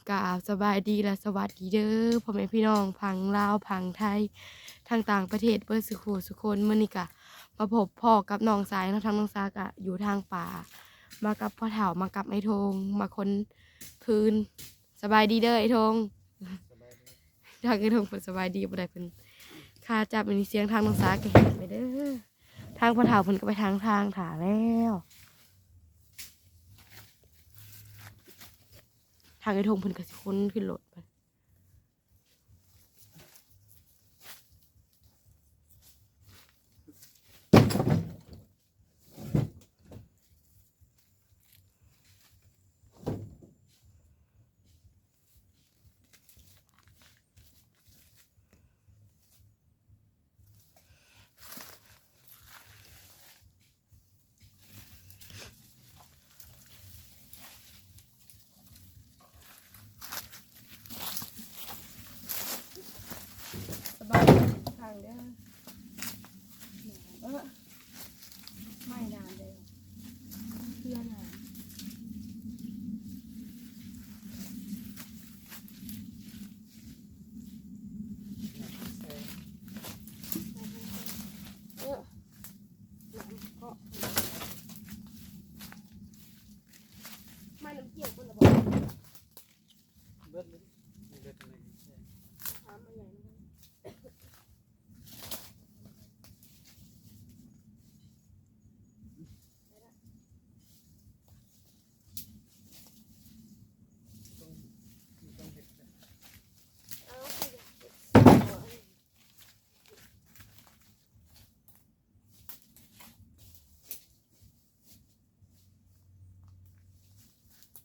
ກາບສະບາຍດີ ແລະ ສະຫວັດດີເດີ ພໍ່ແມ່ພີ່ນ້ອງ ທັງລາວ ທັງໄທ ທັງຕ່າງປະເທດ ເບິດສູ່ຜູ້ສູ່ຄົນ. ມື້ນີ້ກະມາພົບພໍ້ກັບນ້ອງຊາຍເນາະ, ທາງນ້ອງຊາຍກະຢູ່ທາງປ່າ ມາກັບພໍ່ເຖົ້າ ມາກັບອ້າຍທົງ ມາຂົນຟືນ. ສະບາຍດີເດີອ້າຍທົງ. ສະບາຍດີ. ທາງອ້າຍທົງເພິ່ນສະບາຍດີບໍ່ໄດ້ ເພິ່ນຄາຈັບຢູ່ນີ້. ສຽງທາງນ້ອງຊາຍກະເຫັນໄປເດີ. ທາງພໍ່ເຖົ້າເພິ່ນກະໄປທາງທາງຖ້າແລ້ວ. ທາງອ້າຍທົງເພິ່ນກະຊິຂົນຂຶ້ນລົດໄປ. ສະບາຍດີອີກຄັ້ງເດີ. ເອີ ໄມ້ນານເດີ. ເພື່ອນະ ເອີ ນ້ຳເກາະ ມານ້ຳກຽວເບິດລະບໍ່? ເບິດເລີຍ ເບິດເລີຍ ຖາມມາໃຫຍ່.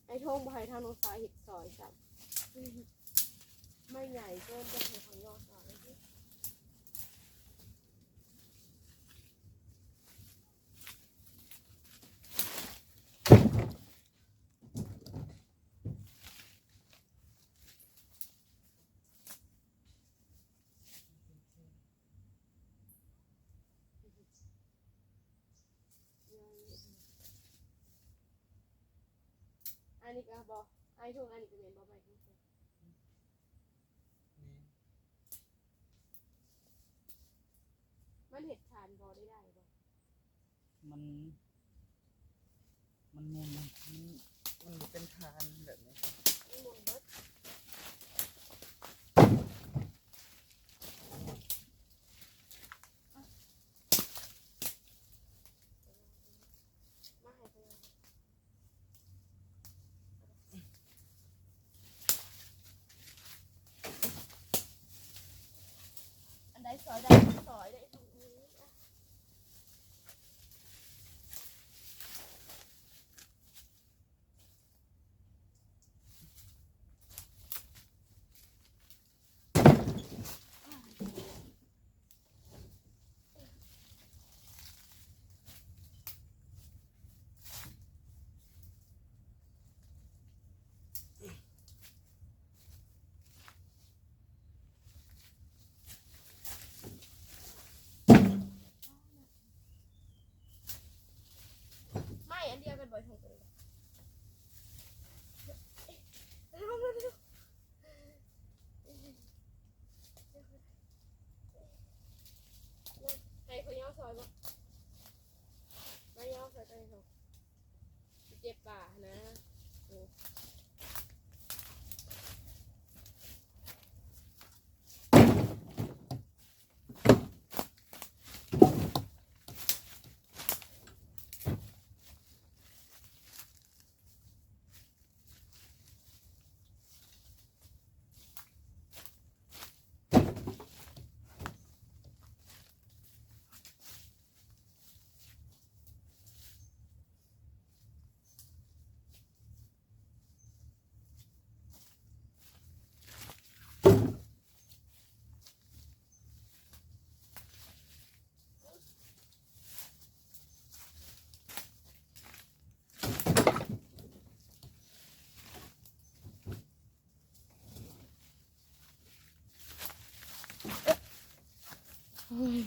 ໄອ້ໂທງບໍ່ໃຫ້ທາງນ້ອງສາວເຮັດຊອຍຊ້ຳ ໄມ້ໃຫຍ່ເກີນ ຈະໃຫ້ເຂົາຍໍສອຍ. ອັນນີ້ກະບໍ່ ໄອ້ໂທງ ອັນນີ້ກະແມ່ນບໍ່ ໄມ້ໂທງ? ແມ່ນ. ມັນເຮັດຖານບໍ່ໄດ້ ໄດ້ບໍ່? ມັນ ມັນໝຸ່ນ ມັນ ມັນບໍ່ເປັນຖານແບບນີ້ ມັນໝຸ່ນເບິດ. ມາໃຫ້ເພິ່ນ ອັນໃດຊອຍໄດ້ ຊອຍໄດ້. ໄມ້ອັນດຽວກັນບໍ່? ໃຫ້ເຂົາຍ່າງຊອຍບໍ່? ມາຍ່າງຊອຍກັນເຖາະ. ຊິເຈັບປາຫັ້ນນະ. ໂອ້ ໂອ້ຍ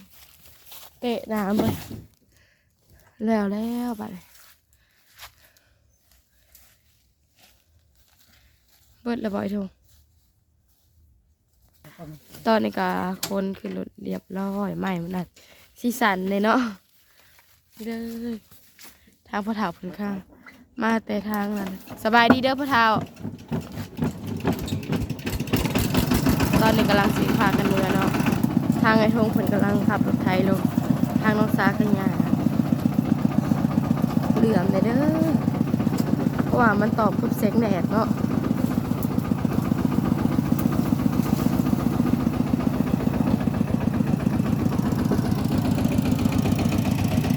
ເຕະນ້ຳເບິດ. ແລ້ວແລ້ວບາດນີ້ ເ ໝົດແລ້ວບໍ່ອ້າຍທົງ? ຕອນນີ້ກໍຂົນຂຶ້ນລົດຮຽບຮ້ອຍ ໄມ້ມັນອາດຊິສັ່ນແດ່ເນາະ. ເດີ ທາງພໍ່ເຖົ້າເພິ່ນຂ້າມາແຕ່ທາງນັ້ນ. ສະບາຍດີເດີພໍ່ເຖົ້າ. ຕອນນີ້ກຳລັງຊິພາກັນເມືອເນາະ. ທາງອ້າຍທົງເພິ່ນກຳລັງຂັບລົດໄຖລົງ. ທາງນ້ອງສາກໍຍ່າງເຫຼື້ອມແດ່ເດີ ເພາະວ່າມັນຕອບກັບແສງແດດເນາະ.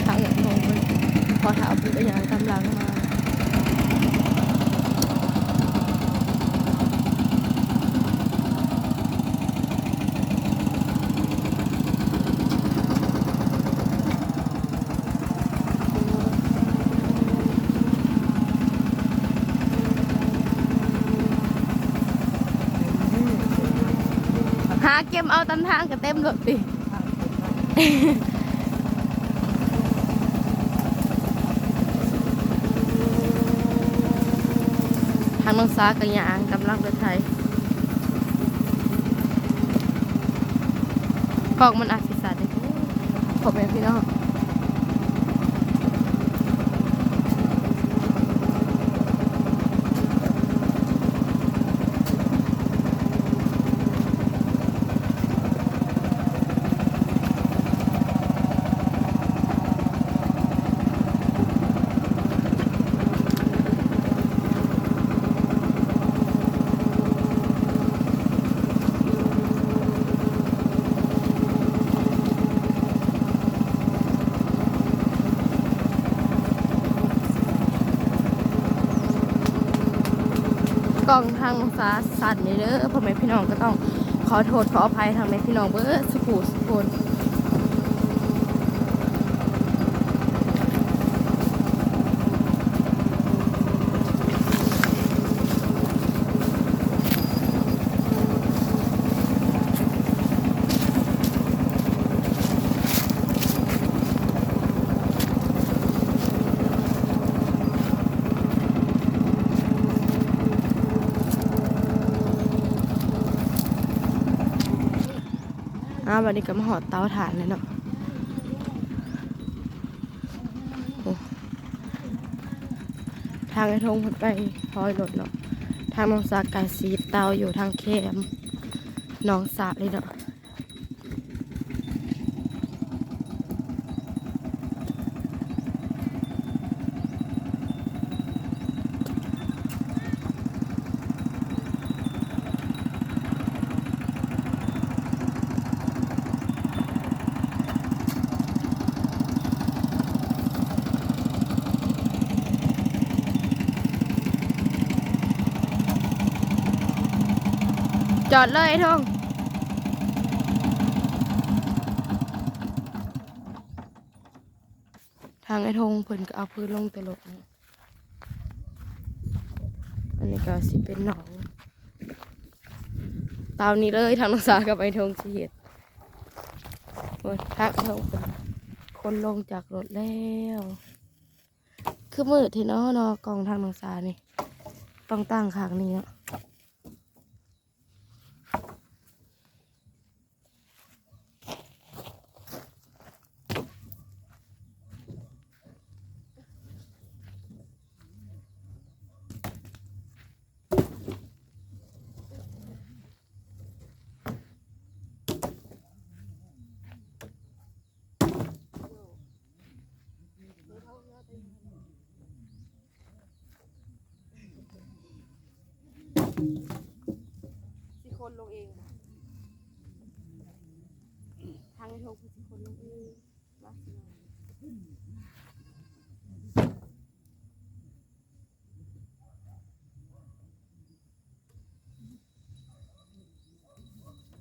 ທາງເຮືອນຂອງເພິ່ນ ພໍ່ເຖົ້າເພິ່ນກໍຍ່າງຕາມຫຼັງມາ. ຫາເກັບເອົາຕາມທາງກໍເຕັມລົດຕິ. ທາງນ້ອງສາກໍຍ່າງຕາມຫຼັງລົດໄຖ. ກ້ອງມັນອາດຊິສັ່ນເດ້ ພໍ່ແມ່ພີ່ນ້ອງ. ກ້ອງທາງນ້ອງສາສັ່ນເດີ ພໍ່ແມ່ພີ່ນ້ອງ ກໍຕ້ອງຂໍໂທດຂໍອະໄພທາງແມ່ພີ່ນ້ອງເບິດສຸຜູ້ສຸຄົນ. ອ້າວ ບັດນີ້ກໍມາຮອດເຕົາຖ່ານແລ້ວເນາະ. ໂອ້ ທາງອ້າຍທົງເພິ່ນໄປຖອຍລົດເນາະ. ທາງນ້ອງສາກະສີດເຕົາຢູ່ທາງແຄມໜອງສາເລີຍເນາະ. ຈອດເລີຍອ້າຍທົງ. ທາງອ້າຍທົງເພິ່ນກໍເອົາພື້ນລົງແຕ່ລົດເນາະ. ອັນນີ້ກໍຊິເປັນໜອງ ຕາມນີ້ເລີຍ ທາງນ້ອງສາກັບອ້າຍທົງຊິເຮັດ. ໂອ້ຍ ທາງອ້າຍທົງເພິ່ນຂົນລົງຈາກລົດແລ້ວ. ຄືມືດແທ້ເນາະ ເນາະ ກ້ອງທາງນ້ອງສານີ້ ຕ້ອງຕັ້ງຂ້າງນີ້ເນາະ. สิคนลงเองบ่ ทางในโทรคือสิคนลงเอง ว่าสิ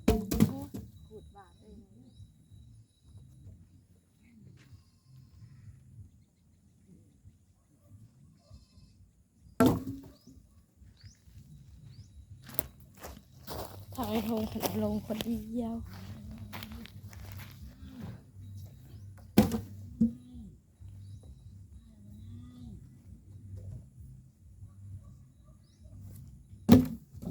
โอ้ย ขูดบาดเลย ทางไอ้โทงเพิ่นเอาลงคนเดียว โอ้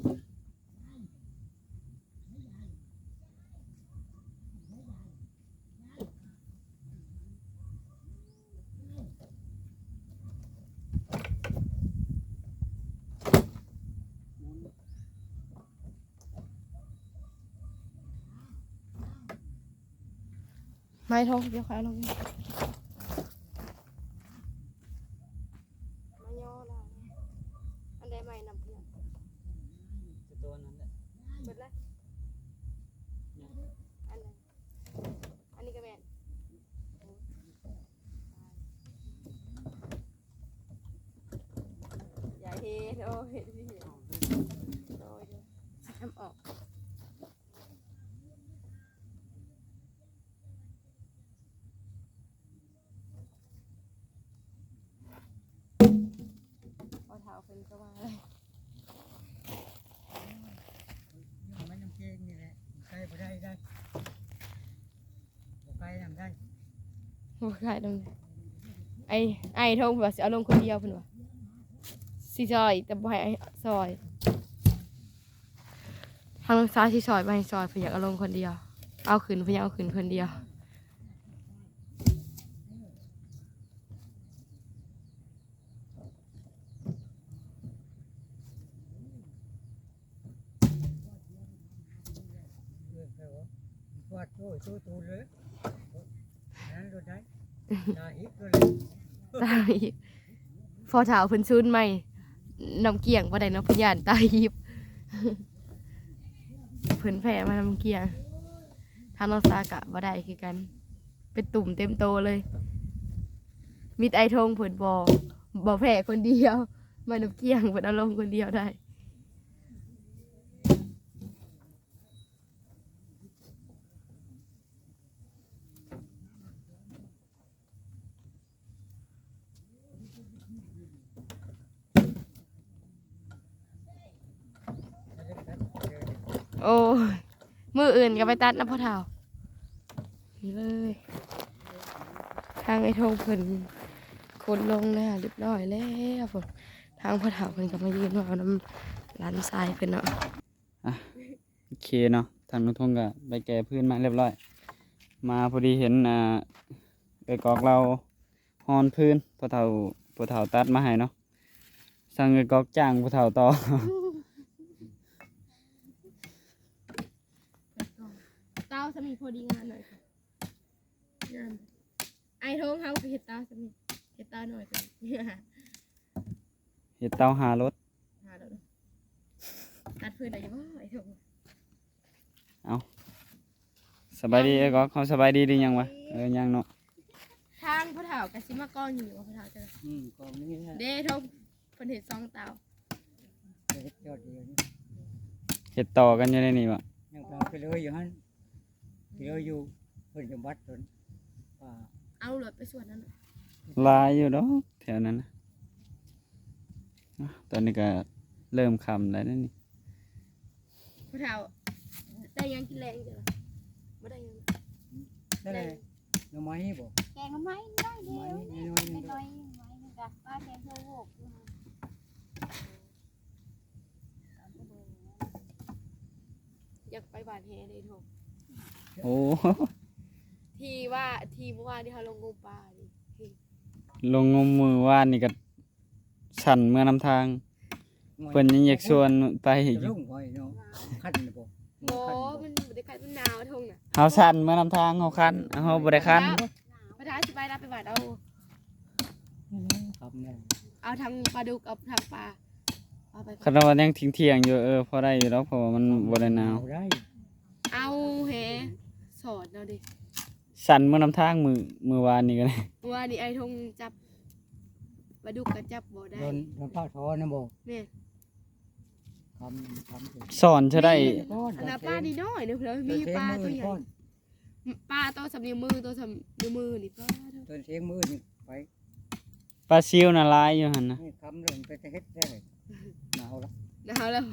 ໄມ້ທອງ ດຽວຂ້ອຍເອົາລົງ ມາຍໍລາວ ອັນໃດໄມ້ນຳເພື່ອນ ແຕ່ຕົວນັ້ນແຫຼະ ເບິດລະ ອັນນັ້ນ ອັນນີ້ກໍແມ່ນ ຢ່າເຮັດ ໂອ້ ເຮັດ ໂດຍ ໂດຍ ທຳອອກ ພໍ່ເຖົ້າເພິ່ນກໍວ່າ ໄປນຳເກງນີ້ແຫຼະ ໄປບໍ່ໄດ້ໄດ໋ ບໍ່ໄປນຳໄດ້ ບໍ່ໄປນຳ ໄອ້ ໄອ້ທອງເພິ່ນວ່າຊິເອົາລົງຄົນດຽວ ເພິ່ນວ່າຊິຊ່ອຍ ແຕ່ບໍ່ໃຫ້ຊ່ອຍ ທາງນ້ອງສາວຊິຊ່ອຍ ບໍ່ໃຫ້ຊ່ອຍ ເພິ່ນຢາກເອົາລົງຄົນດຽວ ເອົາຂຶ້ນ ເພິ່ນຢາກເອົາຂຶ້ນຄົນດຽວ. ພໍ່ເຖົ້າເພິ່ນຊູນໃໝ່ ນ້ຳກ້ຽງບໍ່ໄດ້ເນາະ ເພິ່ນຢ້ານຕາຮີບ ເພິ່ນແຜ່ມານ້ຳກ້ຽງ ທາງນ້ອງສາກະບໍ່ໄດ້ຄືກັນ ເປັນຕຸ່ມເຕັມໂຕເລີຍ ມີແຕ່ໄອ້ທອງເພິ່ນບໍ່ ບໍ່ແພ້ຄົນດຽວ ມານ້ຳກ້ຽງເພິ່ນເອົາລົງຄົນດຽວໄດ້. ໂອ້ຍ ມື້ອື່ນກໍໄປຕັດນຳພໍ່ເຖົ້າ ນີ້ເລີຍ ທາງໄອ້ທອງເພິ່ນຂົນລົງແລ້ວ ຮຽບຮ້ອຍແລ້ວ ທາງພໍ່ເຖົ້າເພິ່ນກໍມາຢືນເວົ້ານຳຫຼານຊາຍເພິ່ນເນາະ. ອ່ະ ໂອເຄເນາະ ທາງລຸງທົງກໍໄດ້ແກ່ພື້ນມາຮຽບຮ້ອຍ ມາພໍດີເຫັນ ອ່າ ເອື້ອຍກອກລາວຮອນພື້ນ ພໍ່ເຖົ້າ ພໍ່ເຖົ້າຕັດມາໃຫ້ເນາະ ສັ່ງເອື້ອຍກອກຈ້າງພໍ່ເຖົ້າຕໍ່ ເຕົາສາມີພໍດີງາມໜ້ອຍ ງາມ ອ້າຍທອງເຮົາກໍເຮັດເຕົາສ່ຳນີ້ ເຮັດເຕົາໜ້ອຍກວ່ານີ້ ເຮັດເຕົາຫ້າລົດ ຫ້າລົດ ຕັດເພິ່ນໄດ້ຢູ່ບໍ່ອ້າຍທອງ? ເອົ້າ ສະບາຍດີເອື້ອຍກອກ ເຮົາສະບາຍດີຫຼືຍັງວະ? ເອີ ຍັງເນາະ ທາງພໍ່ເຖົ້າກໍຊິມາກອງຢູ່ບໍ່ພໍ່ເຖົ້າເຈົ້າ? ອືມ ກອງນີ້ແຫຼະ ເດ້ ທອງ ເພິ່ນເຮັດສອງເຕົາ ເຮັດຈອດດຽວນີ້ ເຮັດຕໍ່ກັນຢູ່ໃນນີ້ບໍ່? ຍັງເອົາໄປເລີຍຢູ່ຫັ້ນ ເລີຍຢູ່ເພິ່ນຈຳບັດເພິ່ນ ວ່າ ເອົາລົດໄປສວນນັ້ນ ຫຼາຍຢູ່ດອກແຖວນັ້ນນະ ອ່ະ ຕອນນີ້ກໍເລີ່ມຄ່ຳແລ້ວນີ້ ຜູ້ເຖົ້າ ໄດ້ຫຍັງກິນແລງເຈົ້າລະ? ບໍ່ໄດ້ຫຍັງ ໄດ້ແລງ ໜໍ່ໄມ້ບໍ່? ແກງໜໍ່ໄມ້ໜ້ອຍດຽວ ໜ້ອຍໜຶ່ງ ໜ້ອຍໜຶ່ງ ໜ້ອຍໜຶ່ງກະປາແກງໂທໂຫກຢູ່ຫັ້ນ ຢາກໄປບ້ານແຮເດ້ໂທ ໂອ້ ທີ່ວ່າ ທີ່ມື້ວານນີ້ເຮົາລົງງົມປານີ້ ລົງງົມມື້ວານນີ້ກໍ ສັ່ນເມືອນຳທາງ ເພິ່ນຍັງຢາກຊວນໄປຢູ່ ຄັນບໍ່? ບໍ່ ມັນບໍ່ໄດ້ຄັນ ມັນໜາວ ທົ່ງນະ ເຮົາສັ່ນເມືອນຳທາງ ເຮົາຄັນ ເຮົາບໍ່ໄດ້ຄັນ ບໍ່ໄດ້ ຊິໄປລະ ໄປວັດເອົາ ເອົາທັງປາດຸກ ເອົາທັງປາ ເອົາໄປ ຄັນວ່າຍັງທ່ຽງໆຢູ່ ເອີ ພໍໄດ້ຢູ່ດອກ ເພາະວ່າມັນບໍ່ໄດ້ໜາວ ເອົາແຮ ສອນເອົາເດ້ ສັ່ນເມືອນຳທາງ ມື້ ມື້ວານນີ້ກໍໄດ້ ມື້ວານນີ້ອ້າຍທົງຈັບ ປາດຸກກໍຈັບບໍ່ໄດ້ ໂດນ ໂດນພາກທ້ອນນະບໍ່? ແມ່ນ ຄຳ ຄຳ ສອນເທື່ອໃດ ອັນນະປານ້ອຍໆ ເດີ ມີປາຕົວໃຫຍ່ ປາໂຕສ່ຳນິ້ວມື ໂຕສ່ຳນິ້ວມືນີ້ ປາໂຕ ຕອນທ່ຽງມື້ນີ້ໄປ ປາຊິວນະຫຼາຍຢູ່ຫັ້ນນະ ນີ້ຄຳເລີ່ມໄປເຮັດແລ້ວ ໜາວລະ ໜາວແລ້ວ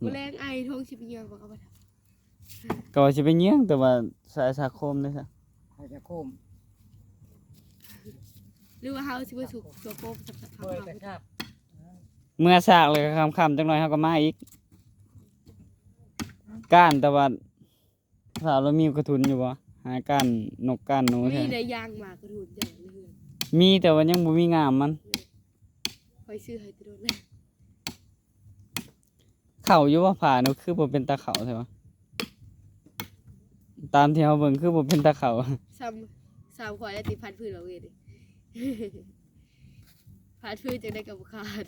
ມື້ແລງອ້າຍທົງຊິໄປຍ່າງບໍ່ກັບ ກໍວ່າຊິໄປຍ່ຽງ ແຕ່ວ່າສາຍສາໂຄມເດ້ຊະ ສາຍສາໂຄມ ຫຼືວ່າເຮົາຊິໄປສຸກໂຊໂຄມ ເມື່ອສາກແລ້ວກໍຄ່ຳໆ ຈັກໜ້ອຍເຮົາກໍມາອີກ ກ້ານ ແຕ່ວ່າສາວລາວມີກະທຸນຢູ່ບໍ່? ຫາກ້ານນົກກ້ານໜູແທ້ ມີໄດ້ຍ່າງມາກະທຸນຢ່າງເຮືອນ ມີ ແຕ່ວ່າຍັງບໍ່ມີງາມມັນ ຂ້ອຍຊື້ໃຫ້ແຕ່ດົນແລ້ວ ເຂົ້າຢູ່ບໍ່? ຜ້ານີ້ຄືບໍ່ເປັນຕາເຂົ້າແທ້ວະ? ຕາມທີ່ເຮົາເບິ່ງຄືບໍ່ເປັນຕາເຂົ້າ. ຊ້ຳ ຊ້ຳຂ້ອຍແລ້ວຕິ ພັນພື້ນເອົາເອງ ພັນພື້ນຈັ່ງໃດກໍບໍ່ຂາດ.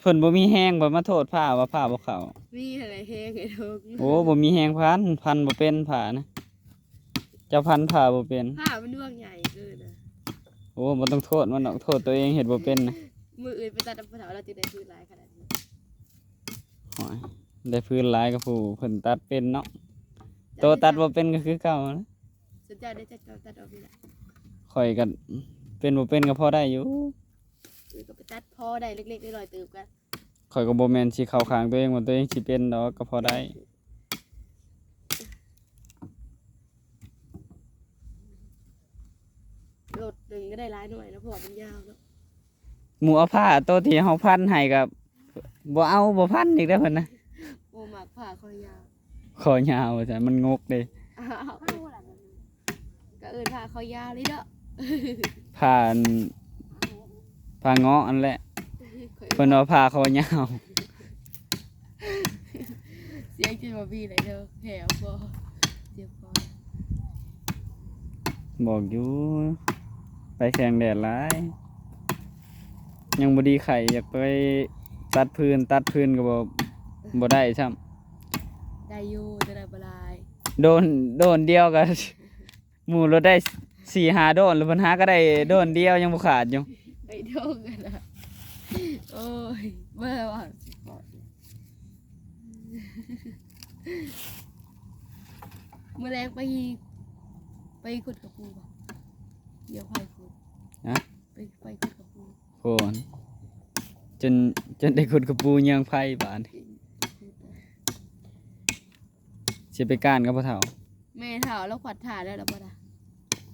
ເພິ່ນບໍ່ມີແຮງບໍ່ ມາໂທດຜ້າວ່າຜ້າບໍ່ເຂົ້າ. ມີຫັ້ນແຫຼະແຮງໄອ້ດອກ. ໂອ້ ບໍ່ມີແຮງພັນ ພັນບໍ່ເປັນຜ້ານະ. ເຈົ້າພັນຜ້າບໍ່ເປັນ. ຜ້າມັນດວງໃຫຍ່ເກີນນະ. ໂອ້ ບໍ່ຕ້ອງໂທດມັນດອກ ໂທດຕົວເອງເຮັດບໍ່ເປັນນະ. ມື້ອື່ນໄປຕັດນຳພໍ່ເຖົ້າ ລາວຈຶ່ງໄດ້ພື້ນຫຼາຍຂະໜາດນີ້. ໂອ້ຍ ໄດ້ພື້ນຫຼາຍກໍຜູ້ເພິ່ນຕັດເປັນເນາະ. ໂຕຕັດບໍ່ເປັນກໍຄືເກົ່ານະ. ສ່ວນເຈົ້າໄດ້ຈັດເຈົ້າຕັດອອກນີ້ລະ. ຂ້ອຍກໍເປັນບໍ່ເປັນກໍພໍໄດ້ຢູ່. ເອີ ກໍໄປຕັດພໍໄດ້ເລັກໆນ້ອຍໆ ເຕີມກັນ. ຂ້ອຍກໍບໍ່ແມ່ນຊິເຂົ້າຂ້າງຕົວເອງວ່າຕົວເອງຊິເປັນດອກ ກໍພໍໄດ້. ລົດໜຶ່ງກໍໄດ້ຫຼາຍໜ່ວຍນະ ເພາະວ່າມັນຍາວເນາະ. ໝູ່ເອົາຜ້າໂຕທີ່ເຮົາພັນໃຫ້ກໍບໍ່ເອົາ ບໍ່ພັນອີກເດ້ເພິ່ນນະ. ບໍ່ມັກຜ້າຄໍຍາວ. ຄໍຍາວວ່າຊັ້ນ ມັນງົກເດ້. ອ້າວ ກໍເອີ້ນຜ້າຄໍຍາວນີ້ເນາະ. ຜ້າອັນ ຜ້າເງາະຫັ້ນແຫຼະ. ເພິ່ນວ່າຜ້າຄໍຍາວ. ສຽງຈິດບໍ່ມີໄດ້ເດີ ແຜວບໍ່ ເຈັບບໍ່. ບອກຢູ່ ໄປແສງແດດຫຼາຍ ຍັງບໍ່ດີໄຂ້ ຢາກໄປຕັດຟືນ ຕັດຟືນກໍບໍ່ ບໍ່ໄດ້ຊ້ຳ. ໄດ້ຢູ່ ແຕ່ໄດ້ບໍ່ຫຼາຍ. ໂດນ ໂດນດຽວກໍ ໝູ່ລົດໄດ້ສີ່ຫ້າໂດນ ແລ້ວເພິ່ນຫາກໍໄດ້ໂດນດຽວ ຍັງບໍ່ຂາດຢູ່. ໄດ້ໂດນກັນນະ. ໂອ້ຍ ເບິ່ງວ່າ ມື້ແລງໄປ ໄປຂຸດກະປູບໍ່? ດຽວໄປຂຸດ. ຮະ? ໄປ ໄປຂຸດກະປູ. ໂພນ ຈົນ ຈົນໄດ້ຂຸດກະປູຍ່າງໄຟບາດນີ້. ຊິໄປການກັບພໍ່ເຖົ້າ. ແມ່ເຖົ້າລາວຂວັດຖ່ານແລ້ວລະບໍ່ລະ?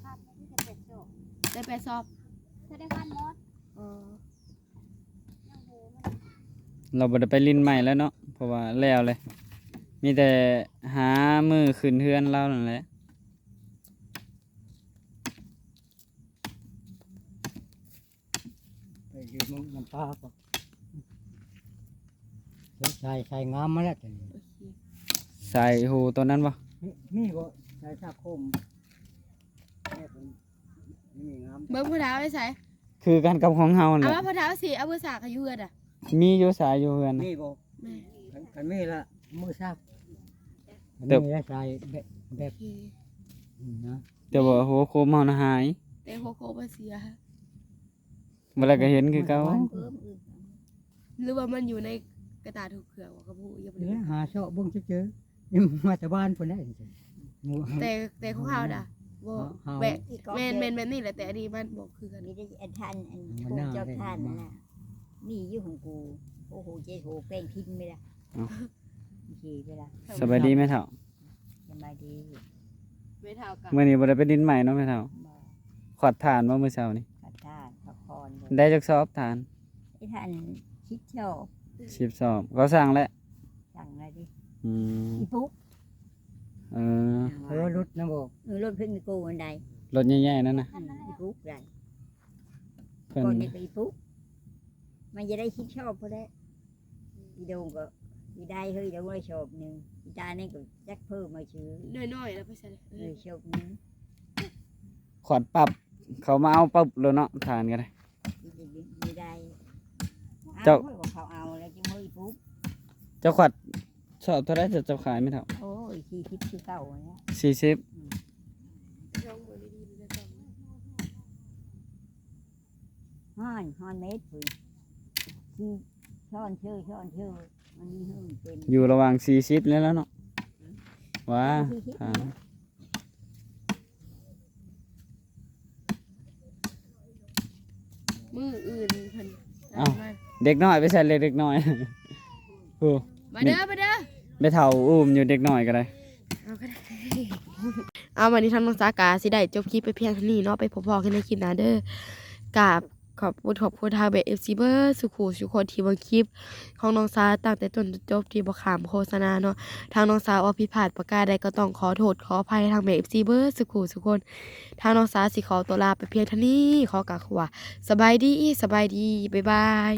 ຂວັດໄດ້ແຕ່ແປດຊອບ. ໄດ້ແປດຊອບ. ຈະໄດ້ຂວັດໝົດ. ເອີ ລາວບໍ່ໄດ້ໄປຫຼິ້ນໃໝ່ແລ້ວເນາະ ເພາະວ່າແລ້ວເລີຍ. ມີແຕ່ຫາມື້ຂຶ້ນເຮືອນລາວນັ້ນແຫຼະ. ໄປຢືມນ້ຳປາກໍ ສາຍ ສາຍງາມມາແລ້ວຕົວນີ້. ໂອເຄ ສາຍຫູໂຕນັ້ນບໍ່? ມີ ມີບໍ່? ສາຍສາໂຄມ ນີ້ ນີ້ງາມ. ເບິ່ງຜູ້ດາວໄປໃສ? ຄືກັນກັບຂອງເຮົານັ້ນແຫຼະ. ເອົາມາ ພໍ່ເຖົ້າຊິເອົາມືສາກໃຫ້ຢູ່ເຮືອນນະ. ມີຢູ່ສາຍຢູ່ເຮືອນນະ. ມີບໍ່? ແມ່ນ. ຄັນ ຄັນມີລະມືສາກ. ເຕີບ ມີລະສາຍແບບ ແບບ ໂອເຄ ນີ້ນະ. ແຕ່ວ່າຫົວໂຄມເຮົານະຫາຍ. ແຕ່ຫົວໂຄມມັນເສຍ. ບໍ່ແລ້ວກໍເຫັນຄືເກົ່າ. ມັນເພີ່ມອີກ ຫຼືວ່າມັນຢູ່ໃນກະຕ່າຖົວເຄື່ອງ ກໍບໍ່ຮູ້. ຍັງບໍ່ໄດ້ ນີ້ຫາເຊາະເບິ່ງເຈີໆ. ນີ້ມາແຕ່ບ້ານພຸ້ນແຫຼະ. ແຕ່ ແຕ່ຂອງເຮົານະ ບໍ່ ເຮົາ ແບບ ແມ່ນ ແມ່ນແບບນີ້ແຫຼະ ແຕ່ອັນນີ້ມັນບໍ່ຄືກັນ. ມີແຕ່ອັນທ່ານ ອັນ ມັນໜ້າ ເຈົ້າທ່ານນັ້ນນະ ມີຢູ່ຂອງກູ. ໂອ້ໂຫ ເຈັດໂຫ ແປ້ງພິມໄປລະ. ເອົ້າ ໂອເຄໄປລະ. ສະບາຍດີແມ່ເຖົ້າ. ສະບາຍດີ. ແມ່ເຖົ້າກະ ມື້ນີ້ບໍ່ໄດ້ໄປດິນໃໝ່ເນາະແມ່ເຖົ້າ. ບໍ່. ຂວັດຖ່ານບໍ່ມື້ເຊົ້ານີ້? ຂວັດຖ່ານ ຂວັດຄອນເລີຍ. ໄດ້ຈັກຊອບຖ່ານ? ໄດ້ຖ່ານສິບຊອບ. ສິບຊອບ. ເຂົາສັ່ງແລ້ວ? ສັ່ງແລ້ວຕິ. ອືມ. ອີປຸກ. ເອີ. ເອີ ລົດນະບໍ່? ເອີ ລົດເພິ່ນມີໂກອັນໃດ? ລົດໃຫຍ່ໆນັ້ນນະ? ອືມ ອີປຸກໃດ? ເພິ່ນ ກ່ອນນີ້ກໍອີປຸກ. ມັນຈະໄດ້ສິບຊອບພຸ້ນແຫຼະ. ອີດົງກໍອີໄດ້ເຮີ້ຍ ອີດົງໄດ້ຊອບໜຶ່ງ. ອີຕານີ້ກໍຈັກເພີ່ມມາຊື່ ນ້ອຍໆ ແລ້ວໄປໃສ່ເລີຍ. ເອີ ຊອບໜຶ່ງ. ຂວັດປັບ ເຂົາມາເອົາປັບໂລດເນາະ ທານກໍໄດ້. ອີໄດ້ ເຈົ້າ ເອົາເຂົາເອົາແລ້ວຈຶ່ງເຮີ້ຍປຸບ. ເຈົ້າຂວັດຊອບເທົ່າໃດ ເຈົ້າຂາຍແມ່ເຖົ້າ? ໂອ້ຍ ສີ່ສິບຄືເກົ່າແລ້ວ. ສີ່ສິບ. ອືມ. ຮ້ອນ ຮ້ອນເມັດພຸ້ນ ຊິຊ້ອນເຊີ ຊ້ອນເຊີ ມັນມີເຮີ້ຍເຕັມ. ຢູ່ລະຫວ່າງສີ່ສິບນີ້ແຫຼະເນາະ. ອືມ. ວ່າ ສີ່ສິບ ຖາມ ມື້ອື່ນເພິ່ນ ເອົ້າ ເອົາມາ ເດັກນ້ອຍໄປໃສເລີຍ ເດັກນ້ອຍ. ໂອ້ ມາເດີ ມາເດີ ແມ່ເຖົ້າອຸ້ມຢູ່ ເດັກນ້ອຍກໍໄດ້. ເອົາກໍໄດ້. ເອົາ ວັນນີ້ທາງນ້ອງສາກະຊິໄດ້ຈົບຄລິບໄປພຽງເທົ່ານີ້ເນາະ. ໄປພົບພໍ້ກັນໃນຄລິບໜ້າເດີ. ກາບຂອບຄຸນ ຂອບຄຸນທາງແມ່ເອັຟຊີເບິດສູ່ຄູ່ສູ່ຄົນທີ່ເບິ່ງຄລິບຂອງນ້ອງສາຕັ້ງແຕ່ຕົ້ນຈົນຈົບ ທີ່ບໍ່ຂ້າມໂຄສະນາເນາະ. ທາງນ້ອງສາເວົ້າຜິດພາດປະການໃດກໍຕ້ອງຂໍໂທດຂໍອະໄພທາງແມ່ເອັຟຊີເບິດສູ່ຄູ່ສູ່ຄົນ. ທາງນ້ອງສາຊິຂໍຕົວລາໄປພຽງເທົ່ານີ້. ຂໍກ່າວຄຳວ່າ ສະບາຍດີ ສະບາຍດີ ບາຍບາຍ.